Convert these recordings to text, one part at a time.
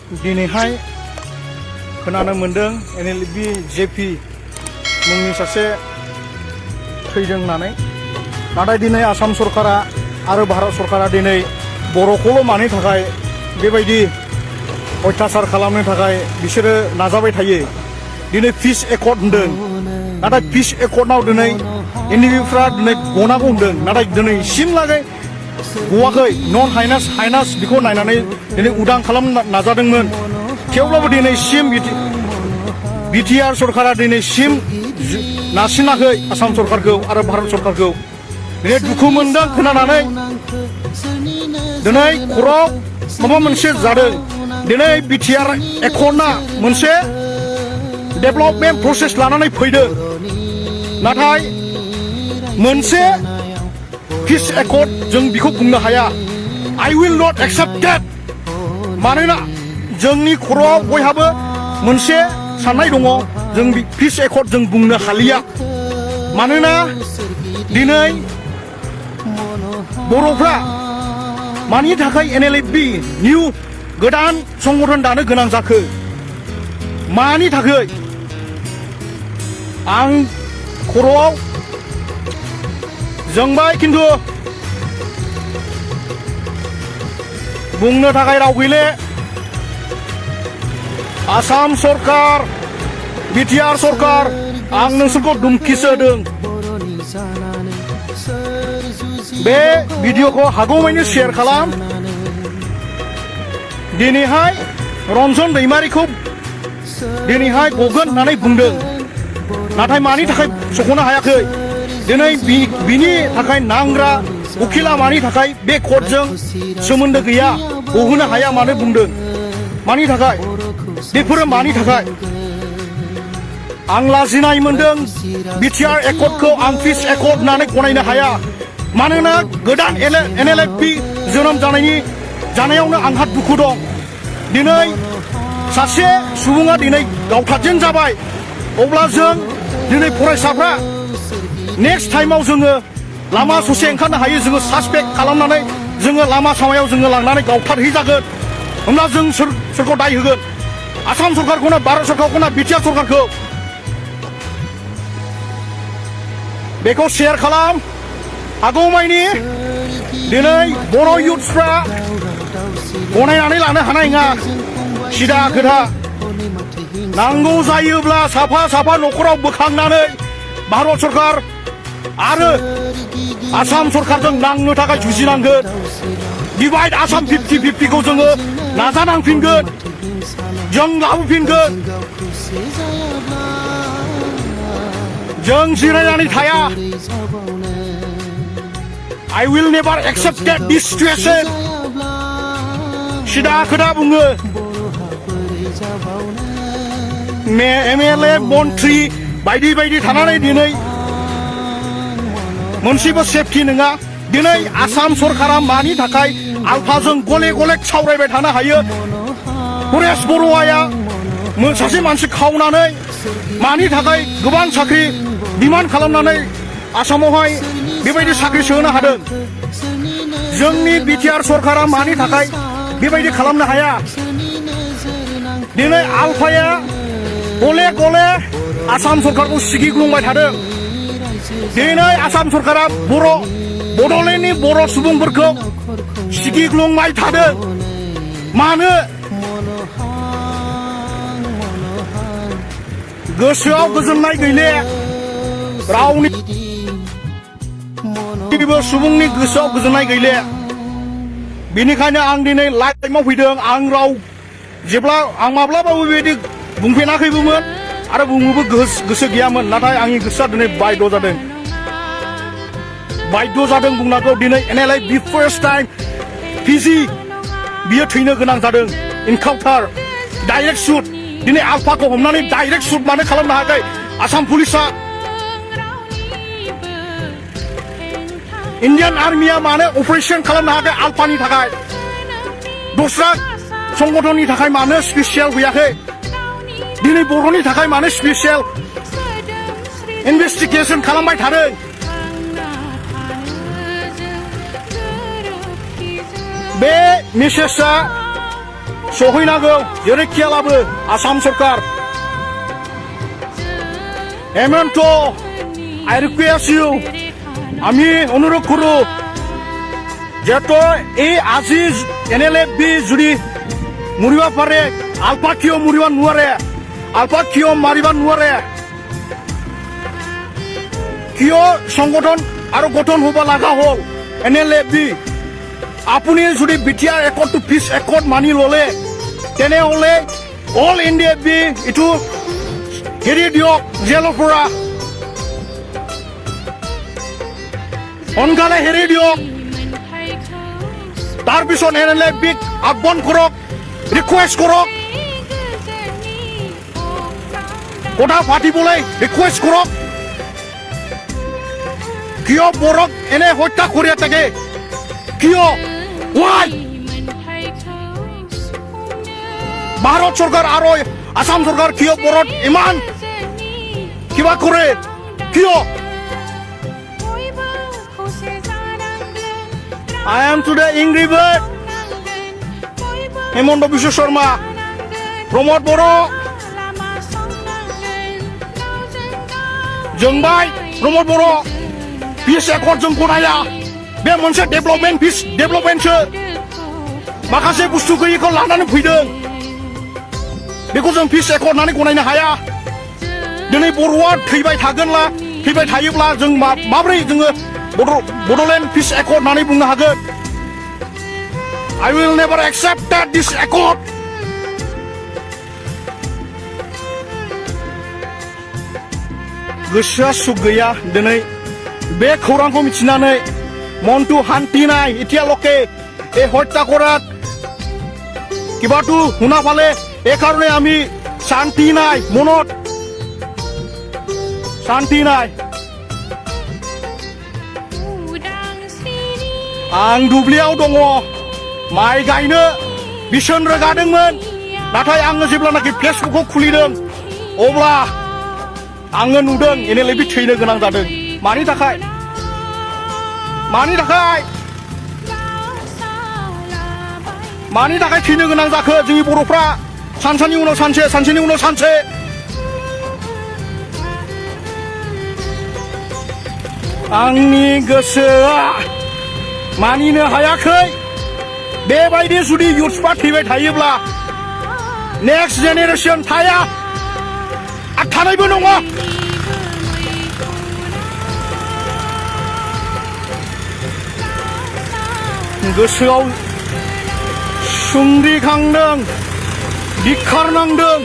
दिनैहाय खोनानो मोनदों NLB JP मुंनि सासे थैदों होननानै नाथाय दिनै आसाम सरकारा आरो भारत सरकारा दिनै बर'खौल' मानि थाखाय बेबायदि अयथासार खालामनो थाखाय बिसोरो नाजाबाय थायो दिनै पिस एकर्ड होनदों नाथाय पिस एकर्डआव दिनै NLBफ्रा दिनै गनांगौ होनदों नाथाय दिनैसिमलागै गवाखै नन हाइनास बेखौ नायनानै दिनै उदां खालामनो नाजादोंमोन थेवब्लाबो दिनैसिम BTR सरकारा दिनैसिम नारसिनाखै आसाम सरकारखौ आरो भारत सरकारखौ दिनै दुखु मोनदों खोनानानै दिनै खर'आव माबा मोनसे जादों दिनै BTR एकर्डआ मोनसे डेभेलपमेन्ट प्रसेस लानानै फैदों नाथाय मोनसे पिस एकर्ड जों बेखौ बुंनो हाया I will not accept that मानोना जोंनि खर'आव बयहाबो मोनसे साननाय दङ जों पिस एकर्ड जों बुंनो हालिया मानोना दिनै बर'फ्रा मानि थाखाय NLB निउ गोदान संगठन दानो गोनां जाखो मानि थाखाय आं खर'आव जोंबाय खिन्थु बुंनो थाखाय राव गैले आसाम सरकार BTR सरकार आं नोंसोरखौ धुमखिसो होदों बे भिडिअखौ हागौमानि शेयार खालाम दिनैहाय रन्जन दैमारिखौ दिनैहाय गगोन होननानै बुंदों नाथाय मानि थाखाय सख'नो हायाखै दिनै बिनि थाखाय नांग्रा उखिला मानि थाखाय बे कर्टजों सोमोन्दो गैया गहोनो हाया मानो बुंदों मानि थाखाय बेफोरो मानि थाखाय आं लाजिनाय मोनदों BTR एकर्डखौ आं पिस एकर्ड होननानै गनायनो हाया मानोना गोदान NLB जोनोम जानायावनो आंहा दुखु दं दिनै सासे सुबुङा दिनै गावथारजेन जाबाय अब्ला जों दिनै फरायसाफ्रा नेक्स्ट टाइमाव जोङो लामा ससे ओंखारनो हायो जोङो सासपेक्ट खालामनानै जोङो लामा सामायाव जोङो लांनानै गावथारहैजागोन होमब्ला जों सोरखौ दाय होगोन आसाम सरकारखौना भारत सरकारखौना BTR सरकारखौ बेखौ शेयार खालाम हागौमानि दिनै बर' युथ्सफ्रा गनायनानै लानो हानाय नङा सिदा खोथा नांगौ जायोब्ला साफा साफा न'खराव बोखांनानै भारत सरकार आरो आसाम सरकारजों नांनो थाखाय जुजिनांगोन डिभाइड आसाम 50-50 खौ जोङो नाजानांफिनगोन जों लाबोफिनगोन जों जिरायनानै थाया I will never accept that this situation सिदा खोथा बुङो MLA मन्थ्रि बायदि बायदि थानानै दिनै मोनसेबो सेफटि नङा दिनै आसाम सरकारा मानि थाखाय आल्फाजों गले गले सावरायबाय थानो हायो परेश बरुवाया सासे मानसि खावनानै मानि थाखाय गोबां साख्रि डिमान्ड खालामनानै आसामावहाय बेबायदि साख्रि सोहोनो हादों जोंनि BTR सरकारा मानि थाखाय बेबायदि खालामनो हाया दिनै आल्फाया गले गले आसाम सरकारखौ सिगिग्लुंबाय थादों दिनै आसाम सरकारा बड'लेण्डनि बर' सुबुंफोरखौ सिगिग्लुंबाय थादों मानो गोसोआव गोजोननाय गैले रावनिबो सुबुंनि गोसोआव गोजोननाय गैले बेनिखायनो आं दिनै लाइभआव फैदों आं जेब्ला आं माब्लाबाबो बेबायदि बुंफेराखैबोमोन आरो बुंनोबो गोसो गैयामोन नाथाय आंनि गोसोआ दिनै बाध्य जादों बुंनांगौ दिनै NLB फार्स्ट टाइम PG बियो थैनो गोनां जादों इनकाउन्टार डाइरेक्ट शुट दिनै आल्फाखौ हमनानै डाइरेक्ट शुट मानो खालामनो हायाखै आसाम पुलिसा इन्डियान आर्मिया मानो अपारेशन खालामनो हायाखै आल्फानि थाखाय दस्रा संगठननि थाखाय मानो स्पेसियेल गैयाखै दिनै बर'नि थाखाय मानो स्पेसियेल इनभेस्टिगेशन खालामबाय थादों बे मेसेजआ सहैनांगौ जेरैखियालाबो आसाम सरकार हेमन्त I request you আমি অনুরোধ করো যেহেতু এই আজি NLFB যদি মরিবা পারে আলফা কিয় মরিবা নোৱাৰে আলফা কিয় মাৰিবা নোৱাৰে কিয় সংগঠন আৰু গঠন হ'ব লগা হ'ল NLFB আপুনি যদি বিটিআৰ একটটো পিছ একট মানি ল'লে তেনেহ'লে অল NLFB এইটো হেৰি দিয়ক জেলৰ পৰা সোনকালে হেৰি দিয়ক তাৰপিছত NLFBক আহ্বান কৰক ৰিকুৱেষ্ট কৰক কথা পাতিবলৈ ৰিকুৱেষ্ট কৰক কিয় বৰক এনে হত্যা কৰি থাকে কিয় ৱাই ভাৰত চৰকাৰ আৰু আসাম চৰকাৰ কিয় বৰত ইমান কিবা কৰে কিয় I am today angry bird হেমন্ত বিশ্ব শর্মা প্রমোদ বড় जोंबाय प्रमोद बर' पिस एकर्ड जों गनाया बे मोनसे डेभलपमेन्ट पिस डेभलपमेन्टसो माखासे बुस्थु गैयैखौ लानानै फैदों बेखौ जों पिस एकर्ड होननानै गनायनो हाया दिनै बर'आ थैबाय थागोनला थैबाय थायोब्ला जों माबोरै जोङो बड'लेण्ड पिस एकर्ड होननानै बुंनो हागोन I will never accept that this accord गोसोआ सुख गैया दिनै बे खौरांखौ मिथिनानै মনটো শান্তি নাই এতিয়ালৈকে এই হত্যা কৰাত কিবাটো শুনা পালে এই কাৰণে আমি শান্তি নাই মনত শান্তি নাই आं दुब्लियाव दङ माइ गायनो बिसोन रोगादोंमोन नाथाय आङो जेब्लानाखि फेसबुकखौ खुलिदों अब्ला आङो नुदों NLFB थैनो गोनां जादों मानि थाखाय थैनो गोनां जाखो जोंनि बर'फ्रा सानसेनि उनाव सानसे आंनि गोसोआ मानिनो हायाखै बेबायदि जुदि युथ्सफ्रा थैबाय थायोब्ला नेक्स्ट जेनेरेशन थाया आरो थानायबो नङा गोसोआव सुंग्रिखांदों बिखारनांदों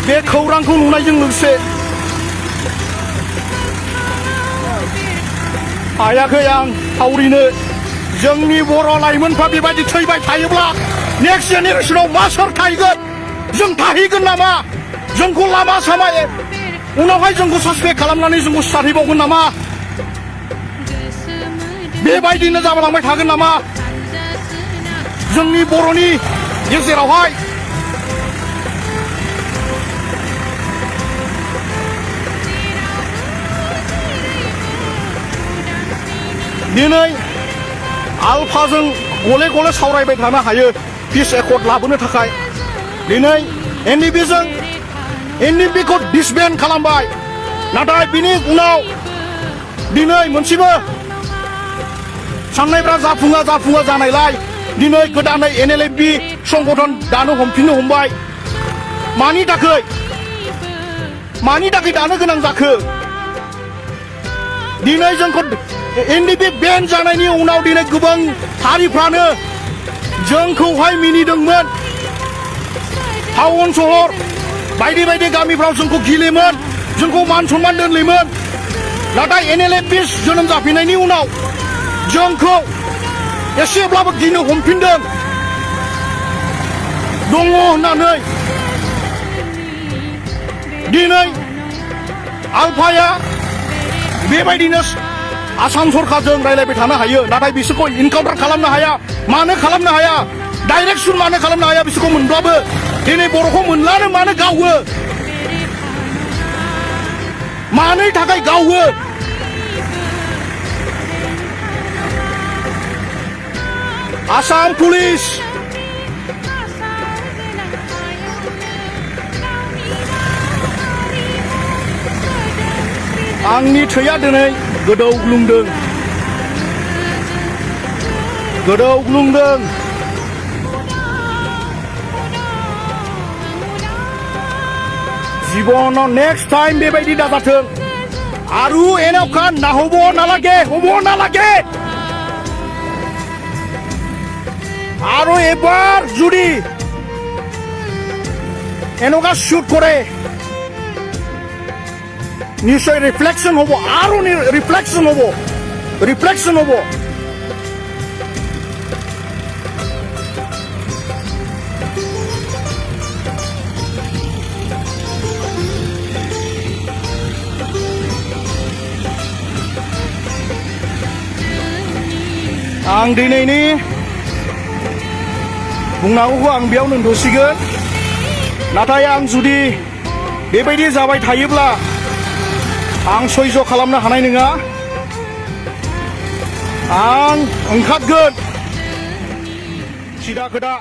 बे खौरांखौ नुनायजों लोगोसे हायाखै आं थावरिनो जोंनि बर' लाइमोनफ्रा बेबायदि थैबाय थायोब्ला नेक्स्ट जेनेरेशनाव मा सोर थाहैगोन जों थाहैगोन नामा जोंखौ लामा सामा उनावहाय जोंखौ सासपेक्ट खालामनानै जोंखौ सारहैबावगोन नामा बेबायदिनो जालांबाय थागोन नामा जोंनि बर'नि गेजेरावहाय दिनै आलफाजों गले गले सावरायबाय थानो हायो पिस एकर्ड लाबोनो थाखाय दिनै NLFBखौ डिसबेन्ड खालामबाय नाथाय बिनि उनाव दिनै मोनसेबो साननायफ्रा जाफुङा जानायलाय दिनै गोदानै NLFB संगठन दानो हमफिननो हमबाय मानि थाखाय दानो गोनां जाखो दिनै जोंखौ NLFB बेन जानायनि उनाव दिनै गोबां हारिफ्रानो जोंखौहाय मिनिदोंमोन टाउन सहर बायदि बायदि गामिफ्राव जोंखौ गिलेमोन जोंखौ मान सन्मान दोनलेमोन नाथाय NLFB जोनोम जाफिननायनि उनाव जोंखौ एसेब्लाबो गिनो हमफिनदों दङ होननानै दिनै आलफाया बेबायदिनो आसाम सरकारजों रायलायबाय थानो हायो नाथाय बिसोरखौ इनकाउन्टार खालामनो हाया मानो खालामनो हाया डाइरेक्सन मानो खालामनो हाया बिसोरखौ मोनब्लाबो दिनै बर'खौ मोनलानो मानो गावो मानि थाखाय गावो आसाम पुलिस आंनि थैया दिनै गोदौग्लुंदों जिबनाव नेक्स्ट टाइम बेबायदि दाजाथों आरो एनावखा नाहब नालागे आरो एबार जुदि एनका शुट करे निश्चय रिफ्लेक्शन हबो आरो रिफ्लेक्शन हबो आं दिनैनि बुंनांगौखौ आं बेयावनो दोनथ'सिगोन नाथाय आं जुदि बेबायदि जाबाय थायोब्ला आं सयज' खालामनो हानाय नङा आं ओंखारगोन सिदा खोथा